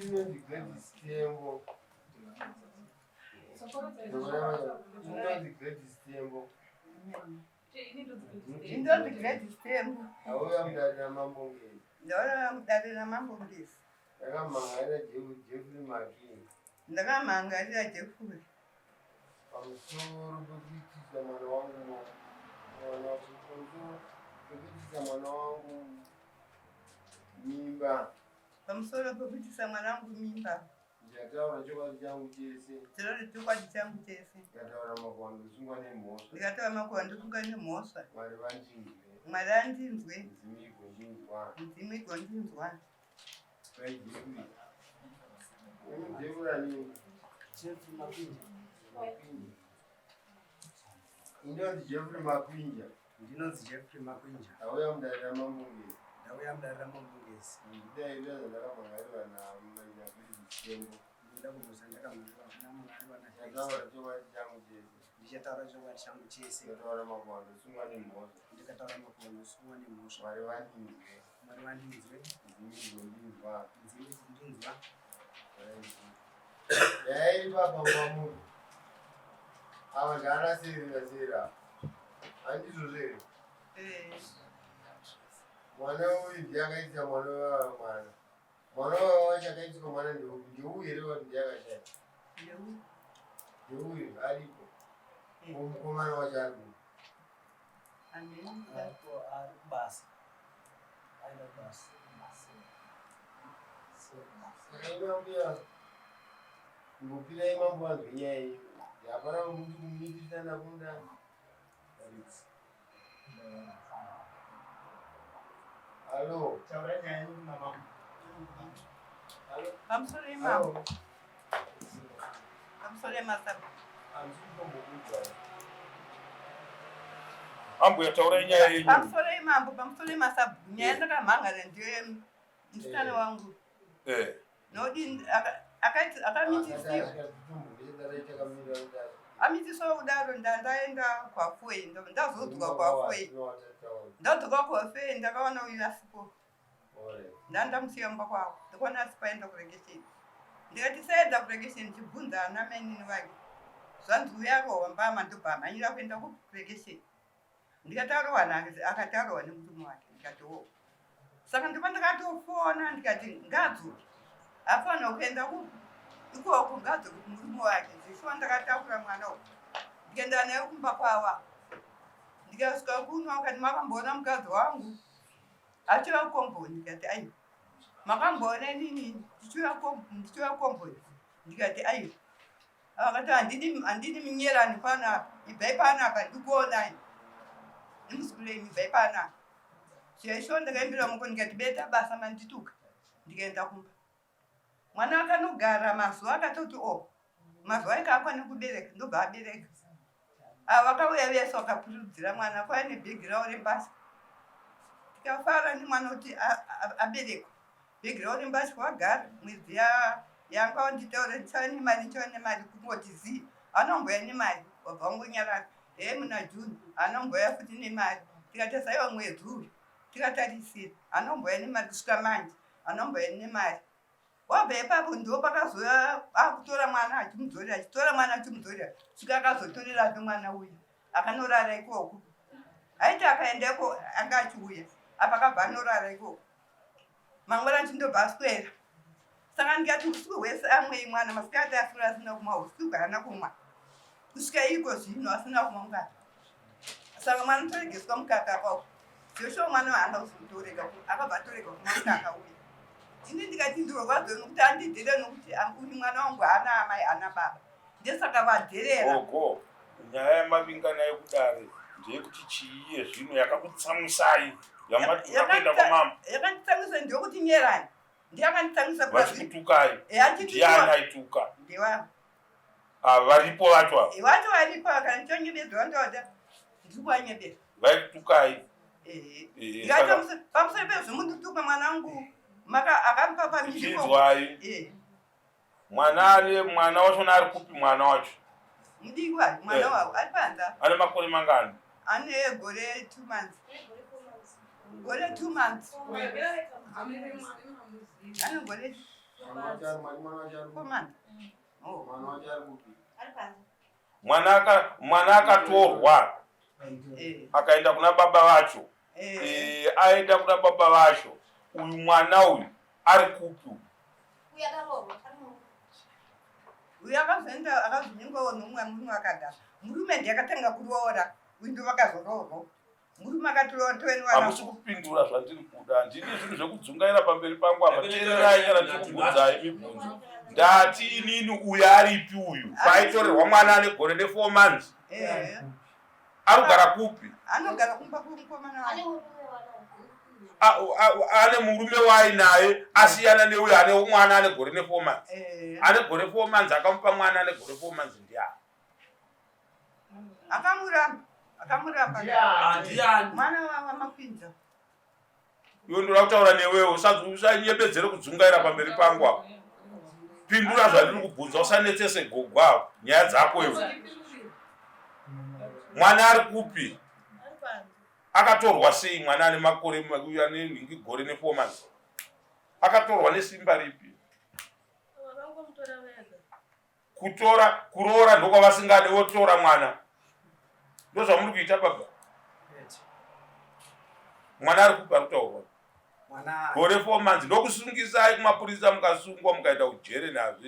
Inonzi Gladys Tembo. Inonzi Gladys Tembo. Inonzi Gladys Tembo. Auya mudare raMambo Ngezi. Ndauya mudare raMambo Ngezi. Ndakamhangarira Jeffrey Makini. Ndakamhangarira Jeffrey. Pamusoro pekuitisa mwana wangu mwana pamusoro pekuitisa mwana wangu mimba. Pamusoro pekuitisa mwana wangu mimba. Ndikataura chokwadi changu chese. Ndikataura chokwadi changu chese. Ndikataura makuhwa ndosungwa nemhosva. Ndikataura makuhwa ndosungwa nemhosva. Mwari vandinzwe. Mwari andinzwe. Midzimu igondinzwa. Midzimu igondinzwa. Ndinonzi Jeffrey Makwinja. Ndinonzi Jeffrey Makwinja. Ndauya mudare raMambongezi. Ndauya mudare raMambongezi. Ndidaiva zvandakamhangarirwa naGladys Tembo. Ndinoda kubuza ndakamhangarirwa namhangarirwa naGladys. Ndataura chokwadi changu chese. Ndichataura chokwadi changu chese. Ndikataura makuhwa ndosungwa nemhosva. Ndikataura makuhwa ndosungwa nemhosva. Mwari vandinzwe. Mwari vandinzwe. Ndimi dzondinzwa. Ndimi dzondinzwa. Nyaya iri papa pamuri. Ava ndaana serera serera. Handizvo here? Eh. Mwana uyu ndiye akaitisa mwana wevava mwana. Mwana wevava wacho akaitiswa mwana ndeuyu here wati ndiye akashaya? Ndeuyu aripo. Eh. Mukomana wacho ari kupi? Ari kubasa. Aenda kubasa. Saka imi ambuya mbopirai mambo vanzwe nyaya iyi. Hapana kuti kumitisana kunda. Halo. Taura nyaya yenyu kuna mambo. Halo. Pamusoro imambo. Pamusoro yemasabhuku. Handisi kutombokuudzai. Ambuya taurai nyaya yenyu. Pamusoro imambo, pamusoro yemasabhuku. Nyaya ndakamhangara ndiyo yemusikana wangu. Eh. Nodi akati akamitisiwa. Amitiswa kudaro ndandaenda kwaFuei ndazodzoka kwaFuei. Ndadzoka kwaFuei ndakaona uyu asipo. Ndandamusiya mumba kwavo ndikaona asipo aenda kurekesheni. Ndikati saenda kurekesheni chibvunza ana mainini vake. Zvanzi uya arohwa mbama ndobva amhanyira kuenda kurekesheni. Ndikati arohwa nani akati arohwa nemurume wake ndikati wo. Saka ndipo ndakatofona ndikati ngaadzoke. Afanira kuenda kupi? Ikoko ngaadzoke kumurume wake. Zvishuwa ndakatakura mwana uyu. Ndikaenda naye kumba kwavo. Ndikasvika kuno akati makamboona mukadzi wangu achiuya kukomboni ndikati aiwa. Makamboona inini ndichiuya kukomboni ndikati aiwa. Akati handidi handidi minyerani panapa ibvai panapa ndikuonai nemuzukuru yenyu ibvai panapa. Zvaishuwa ndakaimbira muko ndikati beta basa mandituka ndikaenda kumba. Mwana akanogara mazuva akatoti o oh, mazuva ake akwane kubereka ndobva abereka. Ava vakauya vese vakapurudzira mwana kwaiva nebhegi ravo rembatya. Tikafara nemwana kuti aberekwa. Bhegi ravo rembatya wagara mwedzi yanga wanditaura ndichava nemari ndichava nemari kungoti zii anomboya nemari wabva wangonyarara. Hee muna June anomboya futi nemari tikati saiwa mwedzi uyu tikatarisira anomboya nemari kusvika manje anomboya nemari Wabva ipapo ndipo pakazouya akutora mwana achimudzorera achitora mwana achimudzorera svika akazotorerazve mwana uya akanorara ikoko aiti akaenda iko anga achiuya apa akabva anorara ikoko mangwana achindobva aswera saka ndikati usiku hwese amwei mwana masikati aswera asina kumwa usiku haana kumwa kusvika iko zvino asina kumwa mukaka saka mwana toregeswa mukaka kwako Joshua mwana haana kuzotorega akabva atorega kumwa mukaka uya ini ndikati ndirwadzo nokuti andidhere nokuti uyu mwana wangu haana amai haana baba ndesaka vadherera gogo nyaya yamavinga nayo kudare ndeyekuti chii iye zvino yakakutsamwisai yamatuka kuenda kwamambo yakanditsamwisa ndeyekuti nyerani ndiyakanditsamwisa vachikutukai ndiani aituka ndewangu Ah, varipo vacho ava. Eh, vacho varipo kana ndichonyebedzwa ndoda ndiri kuwanyebera. Vaikutukai. Eh. Ndikaita pamusoro pezvo mundituka mwana wangu maka akamupa pamishiko. Chinzwai. Eh. Mwana ari mwana wacho ari kupi mwana wacho? Mudiki wake mwana eh. wavo ari panze. Ane makore mangani? Ane gore 2 months. Gore 2 months. Ane gore Mwana akatorwa akaenda kuna baba vacho. Aenda kuna baba vacho, uyu mwana uyu ari kupi? Uyu akazoenda, akazonyengwawo nomumwe murume, akagara. Murume ndiye akatanga kuroora uyu, ndo vakazoroorwa. Murume akatiroora toenwana. Hamusi kupindura zvandiri kuda. Handidi zvinhu zvekudzungaira pamberi pangu apa. Teererai kana ndikubvunzai mibvunzo. Ndati inini, uyu aripi uyu paaitorerwa mwana ane gore ne4 months? Ari kugara kupi? Anogara kumba kumukomana wake. Ane murume waainaye asiyana neuyu ane mwana ane gore ne4 months? Ane gore 4 months, akamupa mwana ane gore 4 months ndiani? Akamuramba, akamuramba. Ndiani? Mwana wamakwinza. Iwe, ndoda kutaura newewo. Usanyebedzere kudzungaira pamberi pangu apa. Pindura zvandiri kubvunza, usanetsese gogo avo nyaya dzako. Iwe, mwana ari kupi? Akatorwa sei mwana ane makore ane nhingi gore ne4 months? Akatorwa nesimba ripi? Kutora kuroora ndokwavasingade, votora mwana. Ndozvamuri kuita, baba? Mwana ari kupi ari kutaurwa? Mwana Gore 4 months. Ndokusungisai kumapurisa, mukasungwa mukaenda kujere nazvo.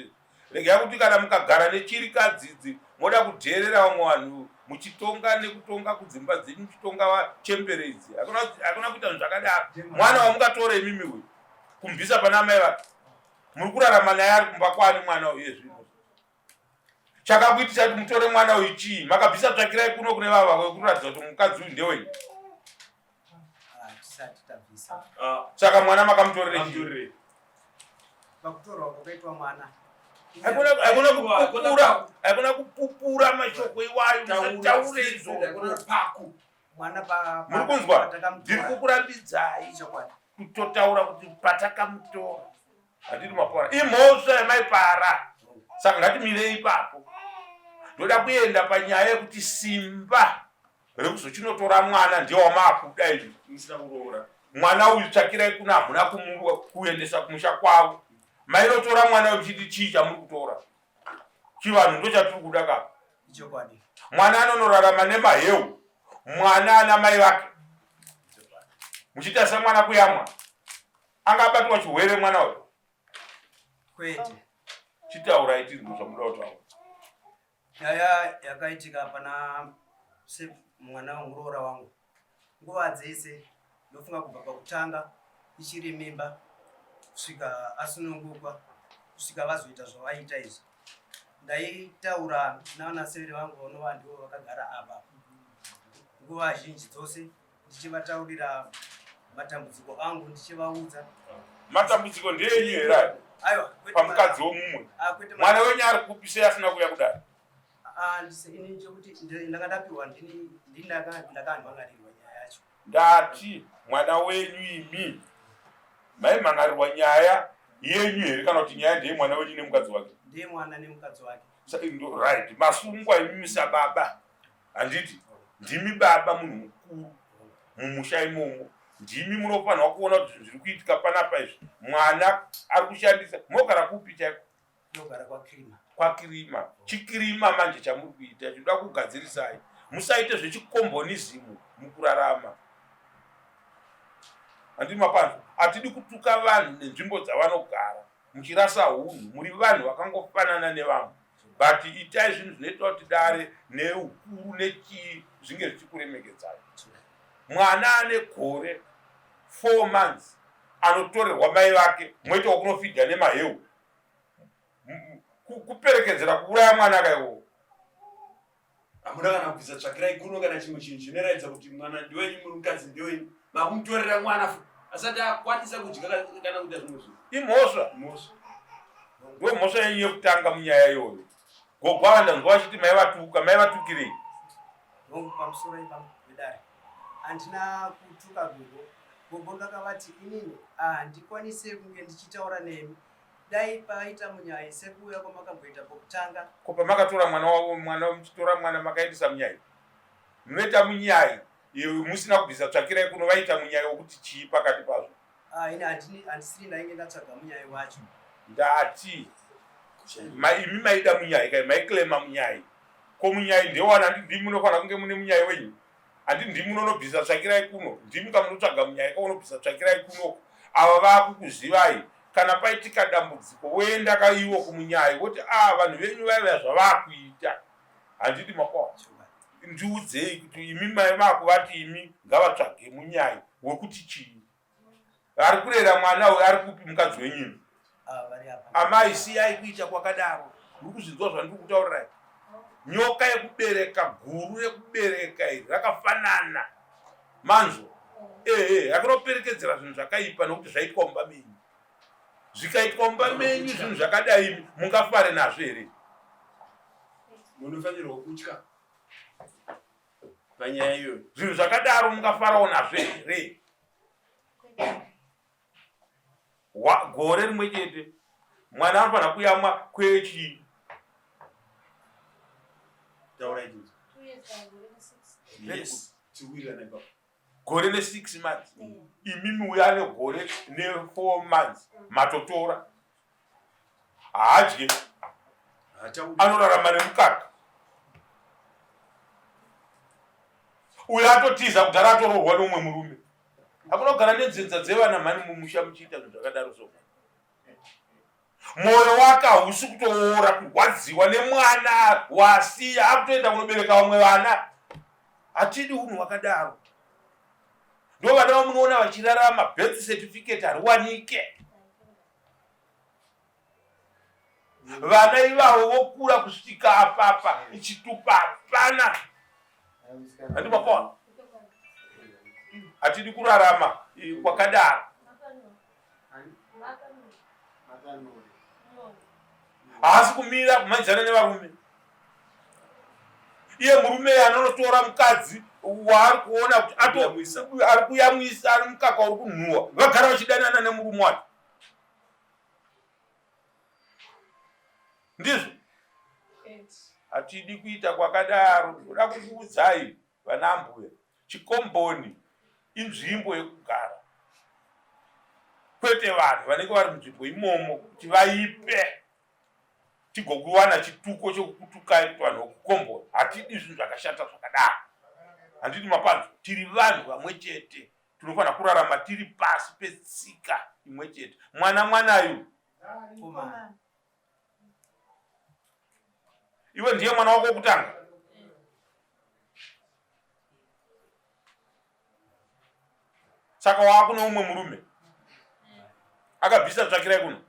Regai kuti kana mukagara nechirikadzidzi moda kudherera vamwe vanhu, muchitonga nekutonga kudzimba dzenyu, muchitonga vachembere idzi. Hakuna kuita zvinhu zvakadaro. Mwana wamungatora imimi uyu kumubvisa pana amai vake, muri kurarama naye, ari kumba kwani mwana uyu zvino? Chakakuitisa kuti mutore mwana uyu chii? Makabvisa tsvakirai kuno kune vava wekuratidza kuti mukadzi uyu ndewenyu? Tisati tabvisa. Saka mwana makamutorere chii? Mamutorere. Pakutorwa kwakaitwa mwana, Haikona kupupura, haikona kupupura mashoko iwayo. Musataure izvozvo. Paku. Mwana Muri kunzwa? patakamutora- Ndiri kukurambidzai Chokwadi. kutotaura kuti patakamutora. Handiri mapara, imhosva yamaipara, saka ngatimirei ipapo. Ndoda kuenda panyaya yekuti simba rekuzochinotora mwana ndewamaakuda izvi. Musina kuroora. Mwana uyu tsvakirai kuna hamuna kuendesa kumusha kwavo. Mainotora mwana uyu muchiti chii chamuri kutora? Chivanhu ndo chatiri kuda kapa. Chokwadi. Mwana anonorarama nemaheu, mwana ana mai vake, muchiita semwana kuyamwa. Angabatwa chirwere mwana uyu? Kwete. Chitaurai tinzwe zvamuda kutaura. Nyaya yakaitika pana mwana wemuroora wangu, nguva dzese ndofunga kubva pakutanga ichiri mimba kusvika asunungukwa, kusvika vazoita zvavaita izvi, ndaitaura navanaseveri vangu vanova ndivo vakagara apa, nguva zhinji dzose ndichivataurira matambudziko angu, ndichivaudza. Matambudziko ndeyenyu here aya? Aiwa, kwete. Pamukadzi womumwe? Ah, kwete. Mwana wenyu ari kupi? Sei asina kuuya kudare? Ah, ini chekuti ndanga ndapiwa, ndini ndakamhangarirwa nyaya yacho. Ndati mwana wenyu imi maimhangarirwa nyaya yenyu here, kana kuti nyaya ndeye mwana wenyu nemukadzi wake? Ndiye mwana nemukadzi wake. Right, masungwa imimi sababa, handiti? Ndimi baba, munhu mukuru mumusha imomo. Ndimi munofanirwa kuona kuti zvinhu zviri kuitika panapa izvi. Mwana ari kushandisa. Mogara kupi chaiko? Ndogara kwaKirima. Kwakirima. Chikirima manje chamuri kuita chinoda kugadzirisai. Musaite zvechikombonism mukurarama, handiti mapanzwa? Hatidi kutuka vanhu nenzvimbo dzavanogara muchirasa hunhu. Muri vanhu vakangofanana nevamwe, but itai zvinhu zvinoita kuti dare neukuru nechii zvinge zvichikuremekedzai. Mwana ane gore 4 months anotorerwa mai vake, moita wokunofidha nemaheu. Kuperekedzera kuuraya mwana kaikoko. Hamuna kana kubvisa tsvakirai kuno kana chimwe chinhu chinoratidza kuti mwana ndewenyu, muri mukadzi ndewenyu. Makumutorera mwana asati akwanisa kudya kana kuita zvimwe zvinhu. Imhosva. Mhosva. Ndo mhosva yenyu yekutanga munyaya iyoyo. Gogo ava ndanzwa vachiti maivatuka. Maivatukirei? Hongu, pamusoro ipapo vedare, handina kutuka gogo. Gogo ndakavati inini handikwanise kunge ndichitaura nemi, dai paita munyai sekuuya kwamakamboita pokutanga. Ko pamakatora mwana wavo, mwana muchitora mwana makaendesa munyai, munoita munyai iwe musina kubvisa tsvakirai kuno? Vaita munyai wokuti chii pakati pazvo? Ah, ini handisiri ndainge ndatsvaga munyai wacho. Ndati imi maida munyai kai maiclaima munyai. Ko munyai ndewana handi ndimi munofanira kunge mune munyai wenyu. Handi ndimi munonobvisa tsvakirai kuno. Ndimi kamunotsvaga munyai kaunobvisa tsvakirai kuno. Ava vakukuzivai. Kana paitika dambudziko voenda ka ivo kumunyai voti ah vanhu venyu vaiva zvavakuita. Handiti makwa. Ndiudzei kuti imi mai vakuvati imi ngavatsvage munyai wekuti chii. Ari kurera mwana uyu ari kupi mukadzi wenyu imi? Ah, Amai siyai kuita kwakadaro. Muri kuzvinzwa zvandiri kutaurirai? Nyoka yekubereka guru rekubereka iri rakafanana. Manzwa? Ehe, rakanoperekedzera zvinhu zvakaipa nokuti zvaitwa mumba menyu. Zvikaitwa mumba menyu zvinhu zvakadai mungafare nazvo here? Munofanirwa kutya panyaya iyoyo. Zvinhu zvakadaro mungafarawo nazvo here? Gore rimwe chete mwana anofanira kuyamwa kwechii? Gore ne6 months. Imimi uyo ane gore ne4 months matotora. Haadye, anorarama nemukaka. Uyo atotiza kudhara atoroorwa neumwe murume. Hakuna kugara nenzenza dzevana mhani mumusha muchiita zvinhu zvakadaro so. Mwoyo wake hausi kutoora kurwadziwa nemwana wasiya akutoenda kunobereka vamwe vana. Hatidi unhu hwakadaro. Ndo vana vamunoona vachirarama birth certificate hariwanike. Vana ivavo vokura kusvika apapa chitupa hapana. Handimapona. Hatidi kurarama kwakadaro. Haasi kumira kumhanyidzana nevarume. Iye murume anonotora mukadzi waari kuona kuti ari kuyamwisa, ari mukaka uri kunhuwa, vagara vachidanana nemurume wacho. Ndizvo hatidi kuita kwakadaro. Ndoda kukuudzai vana ambuya, chikomboni inzvimbo yekugara, kwete vanhu vanenge vari munzvimbo imomo kuti vaipe tigokuwana chituko chekukutukai kuti vanhu vekukomboni. Hatidi zvinhu zvakashata zvakadaro, handiti mapanzwa? Tiri vanhu vamwe chete, tinofanira kurarama tiri pasi petsika imwe chete. Mwana mwanayu iwe ndiye mwana wako wekutanga. Saka waakune umwe murume akabvisa tsvakirai kuno.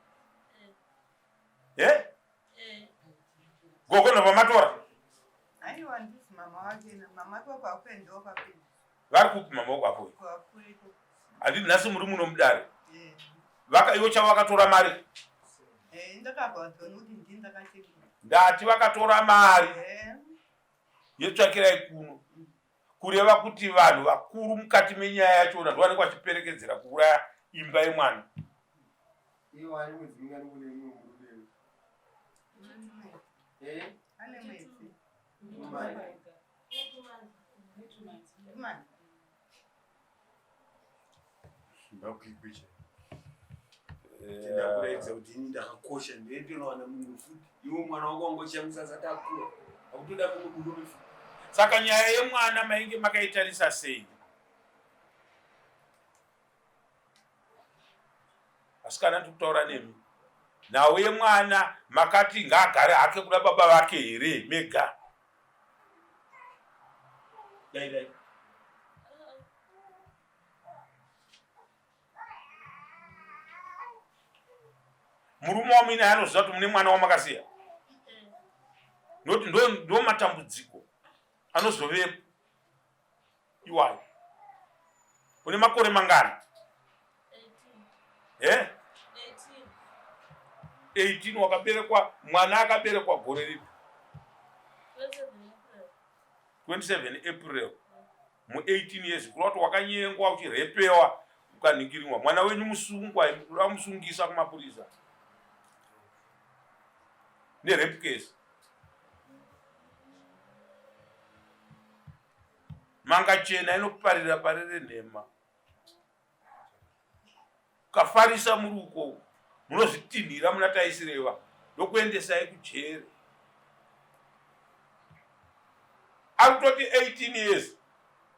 Eh? Gogo ndobva matora. Aiwa ndisi mama wake, mama wake kwakuye ndo kwapinda. Vari kupi mama wako apo? Kwakuye. Handiti nhasi muri muno mudare. Vaka iwo chavo vakatora mari. Eh, ndakabva nokuti ndini ndakacheka. Ndati vakatora mari. Yetsvakirai kuno. Kureva kuti vanhu vakuru mukati menyaya yachona ndovanenge vachiperekedzera kuuraya imba yemwana. Iwo ane mwedzi mingani kune mumwe murume? Eh? Ane mwedzi. Ndakuikwicha. Ndakuratidza kuti ini ndakakosha, ndinotonowana mumwe futi. Iwe mwana wako wangochamisa asati akura, akutoda mumwe murume futi. Saka nyaya yemwana mainge makaitarisa sei? Asikana ndiri kutaura nemi. Nhau yemwana makati ngaagare hake kuna baba vake here mega? Dai dai. Murume wamuinaye anoziva kuti mune mwana wamakasiya? Nokuti ndo matambudziko anozovepo iwayo. Une makore mangani? Eh? 18. Wakaberekwa, mwana akaberekwa gore ripi? 27 April. Mu 18 years, kureva kuti wakanyengwa uchirepewa ukanhingirinwa. Mwana wenyu musungwa, kuda kumusungisa kumapurisa nerape case. Manga chena inoparira parere nhema. Ukafarisa muri uko. Munozvitinhira muna taisireva ndokuendesai kujere. Ari kutoti 18 years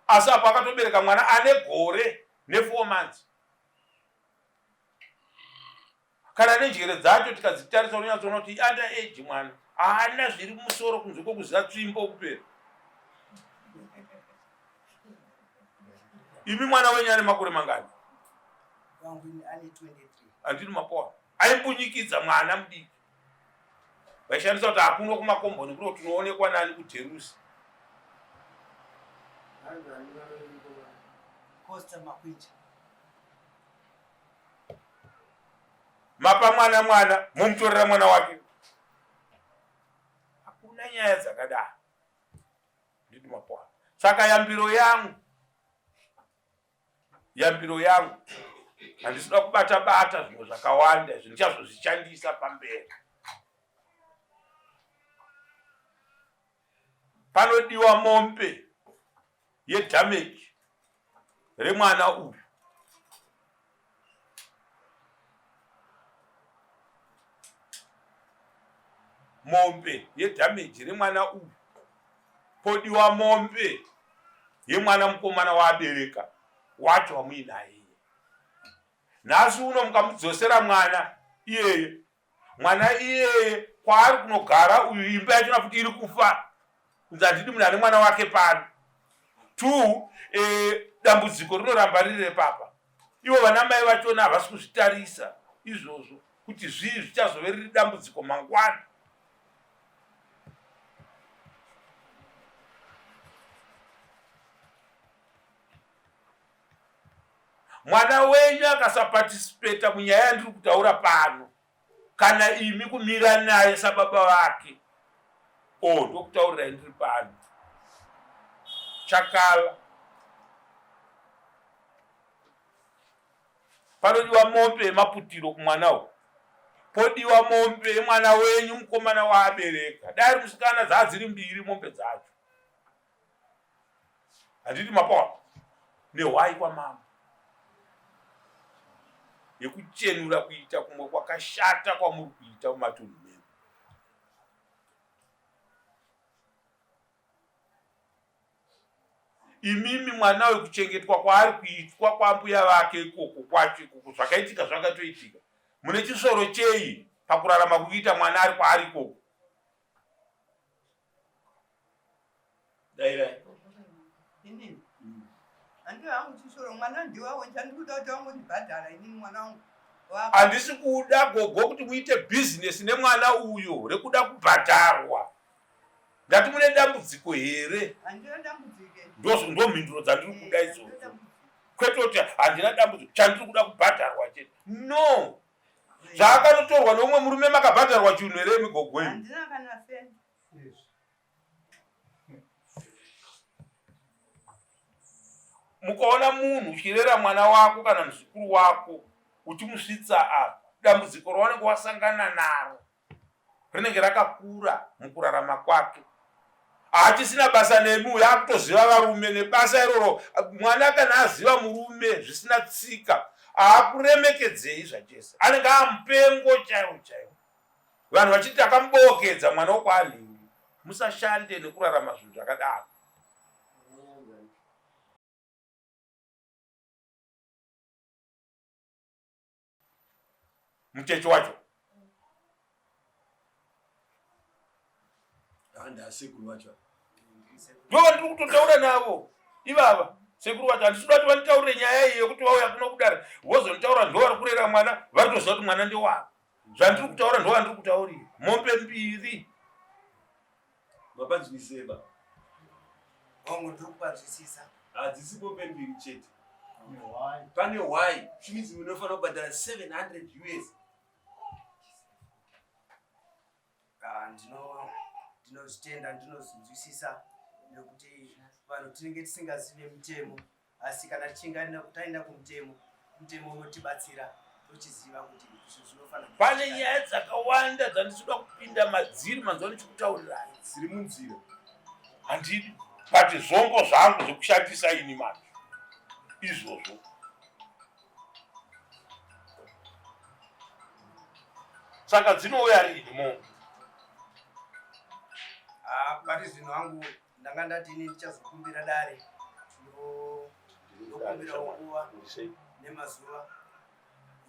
asi apo akatobereka mwana ane gore ne4 months. Kana nenjere dzacho tikadzitarisa unonyatsoona kuti under age mwana haana zviri musoro kunze kwekuziva tsvimbo kupera. Imi mwana wenyu ane makore mangani? Handini mapoa aimbunyikidza mwana mudiki vaishandisa kuti hakuno kumakomboni kuno tinoonekwa nani kujerusi. Mapa mwana mwana momutorera mwana wake. Hakuna nyaya dzakadaro. Ndidi mapoa. Saka yambiro yangu yambiro yangu handisi kuda kubata bata zvimwe zvakawanda izvi ndichazozvishandisa pamberi. Panodiwa mombe yedamage remwana uyu. Mombe yedamage remwana uyu. Podiwa mombe yemwana mukomana waabereka wacho wamuinaye iye. Nhasi uno mukamudzosera mwana iyeye, mwana iyeye kwaari kunogara uyu imba yachona futi iri kufa kunzi handidi munhu ane mwana wake pano. Two, eh, dambudziko rinoramba riri repapa. Ivo vana mai vachona havasi kuzvitarisa izvozvo kuti zvii zvichazove riri dambudziko mangwana. Mwana wenyu akasapatisipeta munyaya yandiri kutaura pano, kana imi kumira naye sababa vake, o oh, ndokutaurirai ndiri pano. Chakala. Panodiwa mombe yemaputiro kumwana uyu. Podiwa mombe yemwana wenyu mukomana waabereka. Dai ari musikana dzaa dziri mbiri mombe dzacho. Handiti mapawa nehwai kwamama yekuchenura kuita kumwe kwakashata kwamuri kuita mumatunhu menyu. Imimi mwana uyu kuchengetwa kwaari kuitwa kwambuya vake ikoko kwacho ikoko zvakaitika zvakatoitika. Mune chisvoro chei pakurarama kuita mwana ari kwaari ikoko? Dairai. Inini. Handii hangu chisoro mwana ndiwawo chandikuda kuti vangondibhadhara inini mwana wangu. Handisi kuda gogo kuti muite bhizinesi nemwana uyo rekuda kubhadharwa. Ndati mune dambudziko here? Handina dambudziko. Ndo mhinduro dzandiri kuda idzodzo. Kwete kuti handina dambudziko chandiri kuda kubhadharwa chete. No. Zvaakanotorwa neumwe murume makabhadharwa chinhu here migogo imi? Handina kana sendi. Mukaona munhu uchirera mwana wako kana muzukuru wako uchimusvitsa apa, dambudziko raunenge wasangana naro rinenge rakakura mukurarama kwake. Haachisina basa nemi uyo akutoziva varume nebasa iroro. Mwana kana aziva murume zvisina tsika haakuremekedzei zvachese, anenge amupengo chaiwo chaiwo. Vanhu vachiti takamubookedza mwana wokwaanhingi. Musashande nekurarama zvinhu zvakadaro. Mucheche wacho Ndasekuru vacho ndo vandiri kutotaura navo ivava sekuru vacho. Handisi kuda kuti vanditaurire nyaya iyi yekuti vauya kuno kudare vozonditaura ndo vari kurera mwana, vari kutoziva kuti mwana ndewavo. Zvandiri kutaura ndo vandiri kutaurira. Mombe mbiri mapanzwiseba Hongu, ndiri kupanzwisisa. Hadzisi mombe mbiri chete, pane hwai chimizi munofanira kubhadhara 700 US. Ndinozvitenda, ndinozvinzwisisa nekuti vanhu tinenge tisingazive mutemo, asi kana tichinge taenda kumutemo, mutemo unotibatsira tochiziva kuti izvi zvinofanira. Pane nyaya dzakawanda dzandisida kupinda madziri manzwa ndichikutaurirai dziri munzira. Handidi, but zvombo zvangu zvekushandisa ini manje izvozvo. Saka dzinouya rini mombe? Ah, pari zvino hangu ndanga ndati ini ndichazokumbira dare ndokumbirawo nguva nemazuva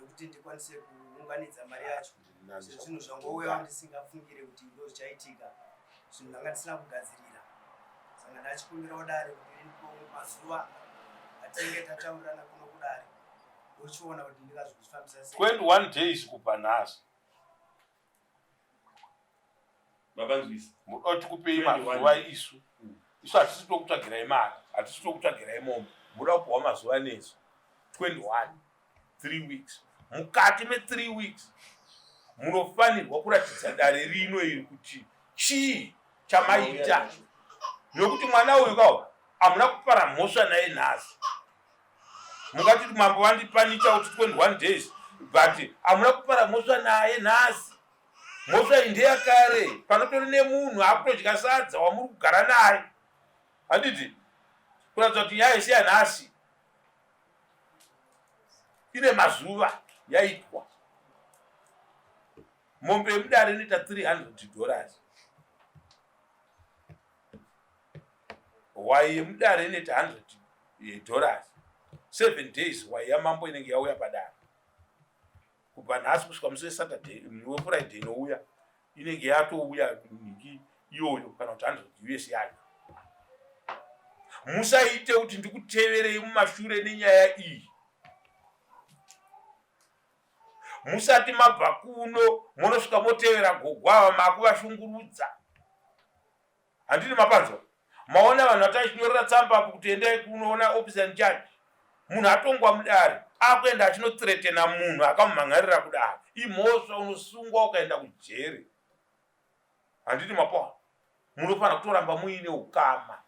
ekuti ndikwanise kuunganidza mari yacho sezvinhu zvangouyawo ndisingafungire kuti ndo zvichaitika zvinhu ndanga ndisina kugadzirira saka ndachikumbirawo dare kuti rindipewo mazuva atinenge tataurirana kuno kudare ndochiona kuti ndingazozvifambisa sei 21 days kubva nhasi Mapanzwisa. Munoda kuti kupei 21 mazuva isu. Isu hatisi tokutsvagirai mari, hatisi tokutsvagirai mombe. Munoda kupiwa mazuva nesu. 21 3 weeks. Mukati me 3 weeks munofanirwa kuratidza dare rino iri kuti chii chamaita nekuti mwana uyu kawo hamuna kupara mhosva naye nhasi. Mungati mambo vandipanicha kuti 21 days but hamuna kupara mhosva naye nhasi. Mhosva iyi ndeyakare, panotori nemunhu akutodya sadza wamuri kugara naye, handiti? Kuratidza kuti nyaya yese yanhasi ine mazuva yaitwa. Mombe yemudare inoita 300 dollars, hwai yemudare inoita 100 dollars. 7 days hwai yamambo inenge yauya padare. Kubva nhasi kusvika musi weSaturday, weFriday inouya inenge yatouya nhingi iyoyo kana kuti 100 us yacho. Musaite kuti ndikuteverei mumashure nenyaya iyi. Musati mabva kuno monosvika motevera gogo ava makuvashungurudza. Handiti mapanzwa? Maona vanhu vatachinyorera tsamba apo kuti endai kunoona officer in charge. Munhu atongwa mudare akuenda achinothreatena munhu akamumhan'arira kudare. Imhosva, unosungwa ukaenda kujere. Handiti mapaona? Munofanira kutoramba muine ukama.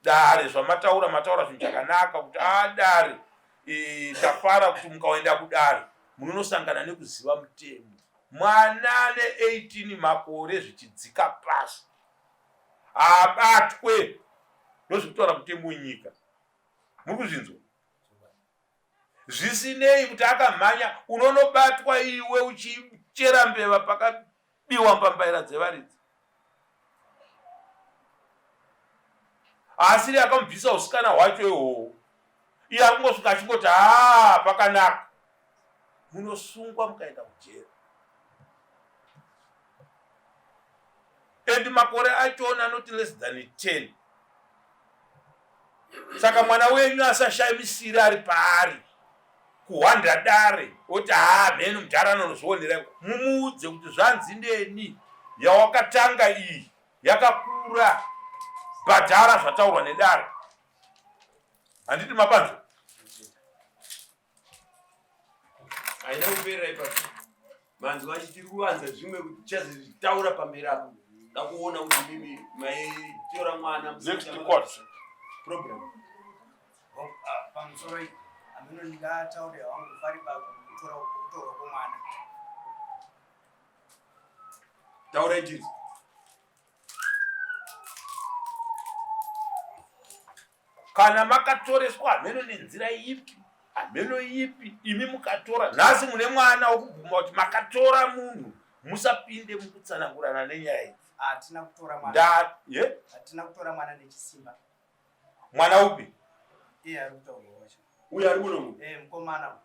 Dare zvamataura mataura zvinhu chakanaka kuti a dare e, tafara kuti mukaenda kudare munonosangana nekuziva mutemo. Mwana ane 18 makore zvichidzika pasi haabatwe, ndozvekutaura mutemo wenyika. Muri kuzvinzwa? Zvisinei kuti akamhanya, unonobatwa iwe uchichera mbeva pakabiwa mbambaira dzevaridzi. Haasiri akamubvisa usikana hwacho ihoho, iye ari kungosvika achingoti haa pakanaka. Munosungwa mukaenda kujeri. And makore achona anoti less than 10. Saka mwana wenyu asashamisire ari paari kuhwanda dare oti haa mheno mudhara anonozvionera. Mumuudze kuti zvanzi neni yawakatanga iyi yakakura, bhadhara zvataurwa nedare. Handiti mapanzwa? Haina kuperera ipapo. Manzwa achiti tiri kuvanza zvimwe tichazvitaura pamberi apo. Ndakuona kuti mimi maitora mwana Next court. Program. Pamusoro hameno ndingataure hangu pari pakutora kutorwa kwemwana. Taura ichidzi. Kana makatoreswa hameno nenzira ipi hameno ipi imi mukatora nhasi mune mwana wokubvuma kuti makatora munhu musapinde mukutsanangurana nenyaya idzi. Hatina kutora mwana. Nda ye? Hatina kutora mwana nechisimba. Mwana upi? Iye ari kutaurwa wacho. Uyo ari muno. Eh, mukomana.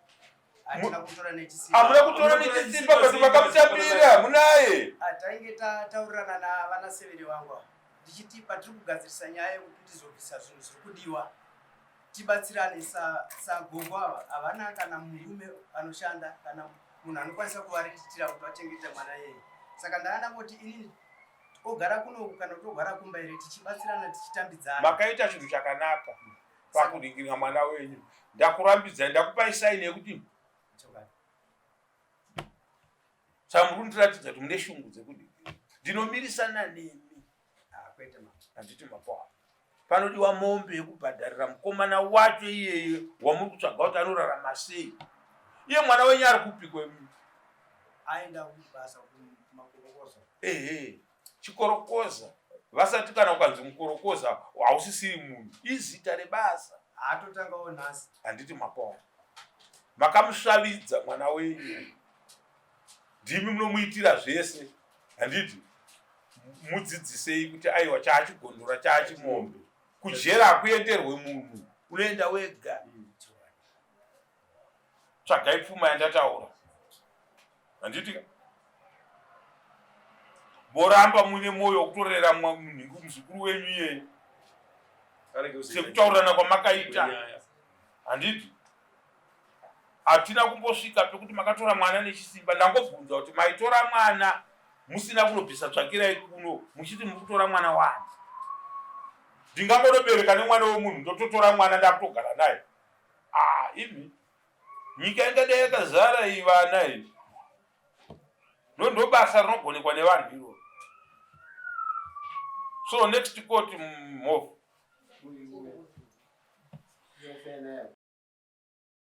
Hatina kutora nechisimba. Hamuna kutora nechisimba but makamutambira munaye. Ah, tainge tataurirana navana severe vangu ava. Ndichiti patiri kugadzirisa nyaya yekuti tizobvisa zvinhu zviri kudiwa tibatsirane sagogo ava havana kana murume anoshanda kana munhu anokwanisa kuvariritira kuti vachengete mwana iyeye. Saka ndanga ndangoti inini ogara kunoku kana kuti ogara kumba here tichibatsirana tichitambidzana. Makaita chinhu chakanaka pakuringira mwana wenyu. Ndakurambidzai, ndakupai saini yekuti Chokwadi. Saka muri kundiratidza kuti mune shungu dzekudii? Ndinomirisana nemi. Ah, kwete ma. Handiti mapoa. Panodiwa mombe yekubhadharira mukomana wacho iyeye wamuri kutsvaga kuti anorarama sei. Iye mwana wenyu ari kupi kwemi? Aenda kubasa kumakorokoza. Ehe, chikorokoza. Vasati kana ukanzi mukorokoza hausisiri munhu. Izita rebasa. Haatotangawo nhasi. Handiti mapoa. Makamusvavidza mwana wenyu. Ndimi munomuitira zvese, handiti? Mudzidzisei kuti aiwa, chaachigondora chaachimombe. Kujera hakuenderwe munhu, unoenda wega. Tsvagai pfuma yandataura, handiti ka? Moramba muine mwoyo wekutorera muzukuru wenyu iyeye sekutaurirana kwamakaita, handiti? Hatina kumbosvika pekuti makatora mwana nechisimba. Ndangobvunza kuti maitora mwana musina kunobvisa tsvakirai kuno, muchiti muri kutora mwana wani? Ndingangonobereka nemwana wemunhu, ndototora mwana ndakutogara naye? Ah, imi, nyika ingadai yakazara iyi vana iyi. Ndo basa rinogonekwa nevanhu iroro. So next court, move.